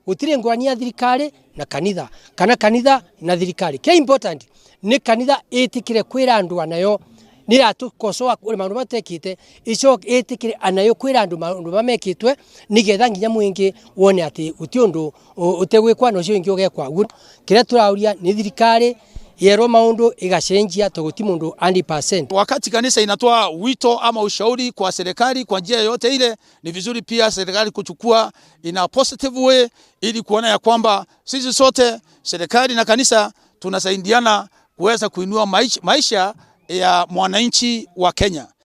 Gutire ngũrani ya thirikari na kanitha kana kanitha na thirikari. Kĩrĩa important nĩ kanitha ĩtĩkĩre kwĩra andũ anayo nĩratũkocoa maũndũ matekĩte, ĩcoke ĩtĩkĩre anayo kwĩra andũ maũndũ mamekĩtwe, nĩgetha nginya mũingĩ wone atĩ gũtirĩ ũndũ ũtegwĩkwa na ũcio ũngĩ ũgekwa. Kĩrĩa tũrauria nĩ thirikari yerwo maũndũ ĩgacenjia, to gũti mũndũ 100%. Wakati kanisa inatoa wito ama ushauri kwa serikali kwa njia yoyote ile, ni vizuri pia serikali kuchukua in a positive way, ili kuona ya kwamba sisi sote, serikali na kanisa, tunasaidiana kuweza kuinua maisha ya mwananchi wa Kenya.